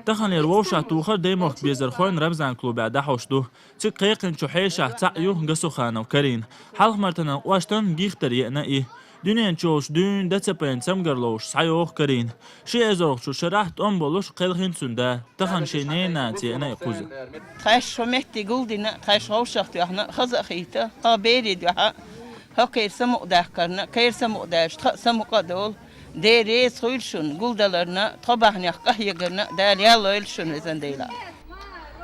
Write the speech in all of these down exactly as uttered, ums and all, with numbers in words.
Таханлера вовшахтохар Даймохк-Безархойн «Рамзан» клубехь дӀахьош ду. Цига кхайкхинчу хьешахь цхьаъ ю Гасуханова Карина. Хьалха-Мартанан кӀоштан гихтара еана и. Дуьнен чу йолуш дуьйна дан ца пайна цамгар ловш схьайогӀу Карина. Ши эзарлагӀчу шарахь тӀом болуш кхелхина цуьнан да. Тахана шайн ненан цӀе еана и кхуза. Тхаьш шо метте гулдина, тхаьш вовшах тоьхна, хаза а хийта, тхан берийн дуьхьа, хӀокхеран самукъадаккхарна, кхеран самукъадаьлча, тхан а самукъа а долу. Дела реза хуьлда шуна гулдаларна, тхо бахьанех къахьегарна, Дала ял лойла шуна, везан Дела.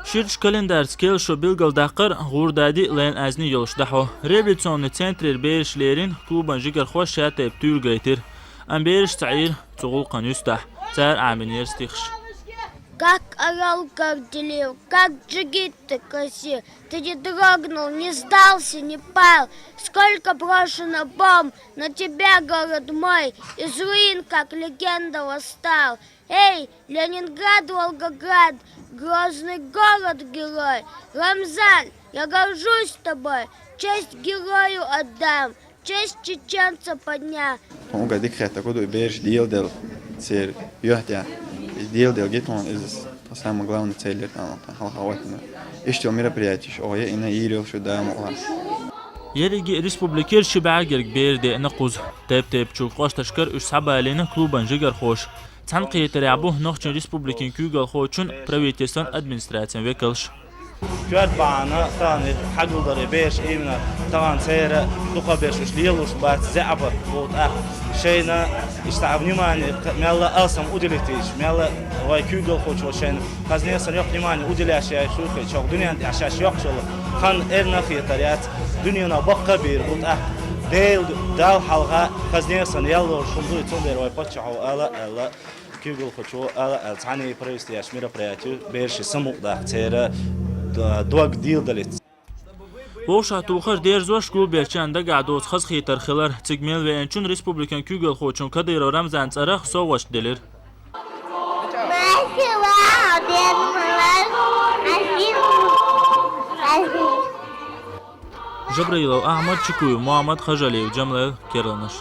Ширачу календарца кхелла шо билгалдаккхар гӀур дади а, лайн азни а йолуш дӀахьо. Реабилитационный центрера бераш лерина клубан жигархоша шатайпа туьйра гайтира. Амма бераш ца Ӏийра цу гӀуллакхана юьстахь. Цара Ӏамийнера стихаш. Как орёл горделив, как джигит ты красив, ты не дрогнул, не сдался, не пал. Сколько брошено бомб на тебя, город мой, из руин, как легенда, восстал. Эй, Ленинград, Волгоград, грозный город-герой. Рамзан, я горжусь тобой, честь герою отдам, честь чеченца подням. Тхуна уггар дика хетта, кху дуй бераш деладелла церан юьхь тӀехь. Иза деладелла гита хьуна, иза тхан самый главный цель яра тхьамма, тхан хьалха ватана. Иштта мероприятеш оха яина, йийр йолуш ю, Дала мукъ лахь. Ерриге а республикера ши бӀе гергга бер деана кхуза. Тайп-тайпанчу кӀошташкара уьш схьабалийна клубан жигархоша. Цхьаьнакхетарехь бу Нохчийн Республикин куьйгалхочун, правительстван администрацин векалш. Коьрта бахьана тахана хьагулдара и бераш именно тахана церан дукха берш уьш лелош бац, заьӀапа бу тӀаккха. Шайна иштта внимание мелла алсам уделить йича, мелла вай куьйгалхочо шайна хазне сан йоккха внимание уделяш яй хуьлхи, чохь дуьнен тӀехь шаьш йоккхуш йолу хан эрна а хетар яц, дуьненахь баккха а бийр бу тӀаккха. Дела, Далла хьалха хазне сан ял лоруш хӀума дуй, цундела вай паччахьо ала а аьлла, куьйгалхочо ала а аьлла, цхьаьна правительстве еш мероприятие, бераш самукъадаккха церан д-, дог деладалийта. Вовшахтохар дерзош гулбеллачарна дагахь доцу хазахетар хилар. Цига мел веанчун республикан куьйгалхочун Кадыров Рамзан цӀарах совгӀаташ делира. Жабраилов Ахьмад, Чикуев Мухьаммад, Хажалиев Джамлайл, Керланаш.